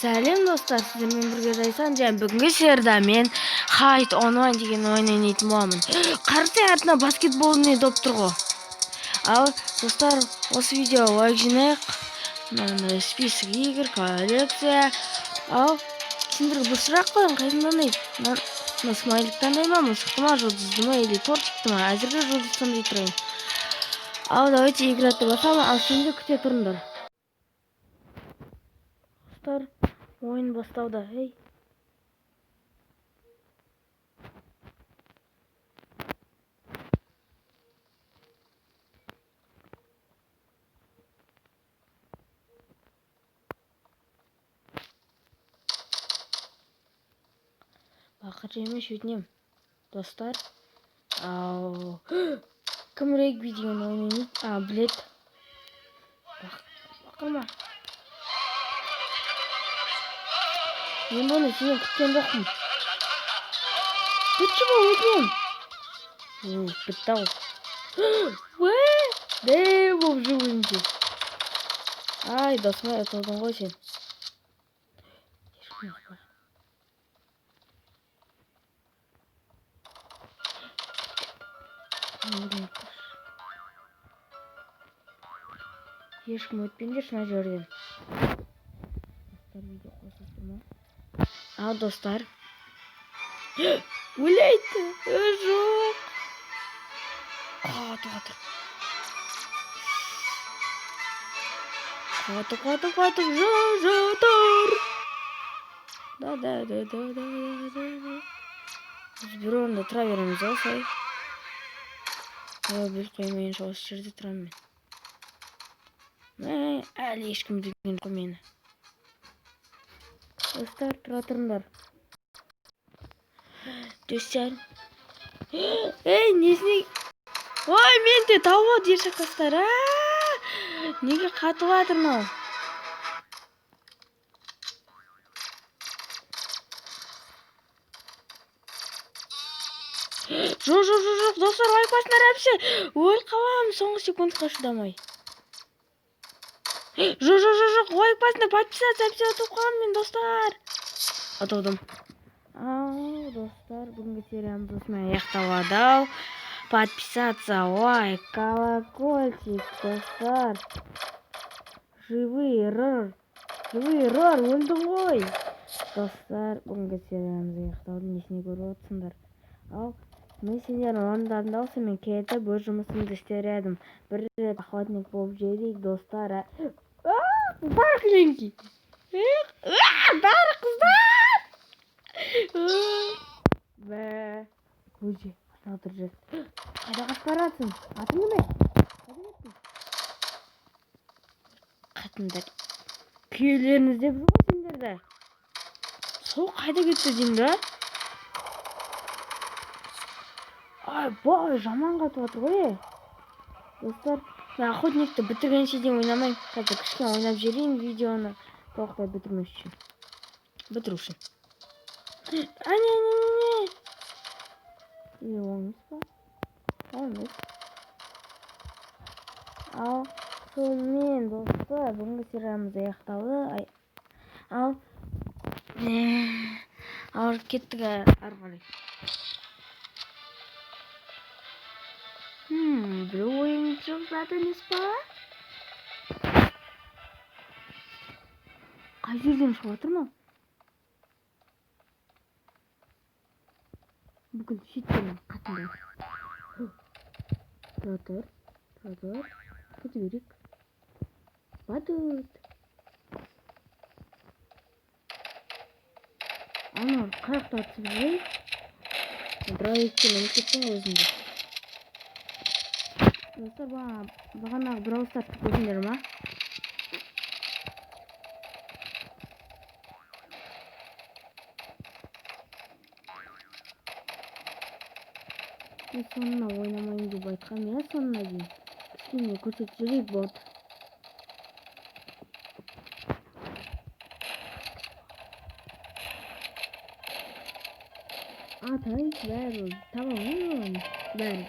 Сәлем, достар, сіздермен бірге Жайсан және бүгінгі серияда мен Hide Online деген ойын ойнайтын боламын. Қарасай, артына баскетбольный доп тұр ғой. Ал, достар, осы видеоға лайк жинайық. Мына список игр, коллекция. Ал, сендерге бір сұрақ қояйын, қайсысын таңдайды? Мына смайлик таңдай ма, мысықты ма, жұлдызды ма или тортикті ма? Әзірге жұлдыз таңдай тұрайын. Ал, давайте играть басамын, ал сендер күте тұрыңдар. Достар, ойын басталды. Ей. Бақыт жемеш, өтінем. Достар, ал кім регби деген ойын ойнайды? А, біледі. Бақырма. Мен бұны сенен күткен жоқпын. Бітші бұл, өтінем. Бітті ау. Уә, дәу болып жүр өзінше. Ай, досым, ұтылдың ғой сен. Ешкім жоқ па? Ешкім өтпеңдерші мына жерден. Достар, видео қосылып тұр ма? Ал, достар. Өлейді. Жоқ. Қатып жатыр. Қатып, қатып, қатып жатыр. Да, да, да, да, да, да, да. Біз бір орында тұра береміз осылай. Ой, біліп қоймайынша осы жерде тұрамын мен. Мә, әлі ешкім білген жоқ мені. Достар, тұра тұрыңдар. Достар. Ей, несіне? Ой, мен де тауып алды ершак достар. Неге қатып жатыр мынау? Жоқ, жоқ, жоқ, жоқ, достар, лайк басыңдар әпсе. Өліп қаламын соңғы секундқа шыдамай. Жоқ, жоқ, жоқ, жоқ, лайк басыңдар, подписаться, әпсе, ұтылып қаламын мен, достар. Ұтылдым. Ау, достар, бүгінгі сериямыз осымен аяқталады ау. Подписаться, лайк, колокольчик, достар. Живые рор. Живые рор, өлдің ғой. Достар, бүгінгі сериямыз аяқталды. Несіне көріп отырсыңдар? Ал, мен сендердің орындарында болсам, мен кетіп өз жұмысымды істер едім. Бір рет охотник болып жіберейік, достар. Бәрі кленький. Бәрі қыздар. Бә. Көже, айналдырып жүр. Қайда қашып баратсың? Атың кім? Қайда кеттің? Қатындар. Күйеулерін іздеп жүр ғой сендерді. Сол қайда кетті деймін да? Ай, бай, жаман қатып жатыр ғой, е. Достар, мен охотникті бітіргенше дейін ойнамаймын. Қазір кішкене ойнап жіберейін видеоны. Толықтай бітірмес үшін. Бітіру үшін. Әне, әне, әне. Или ол емес па? Ол емес. Ал, сонымен, достар, бүгінгі сериямыз аяқталды. Ал, ал кеттік ары қарай. Бір ойын шығып жатыр емес па? Қай жерден шығып жатыр мынау? Бүкіл шеттерінен қатындар. Тұра тұр, тұра тұр. Кете берейік. Батут. Анау қай жақта атысып жүр? Дровикке мініп кеттің ғой өзіңде. Достар, бағанағы Brawl Starsты көрдіңдер ма? Мен соңына ойнамайын деп айтқам, иә, соңына дейін. Кішкене көрсетіп жіберейік, болды. Атай, бәрі таба алмаймын оны. Бәрі.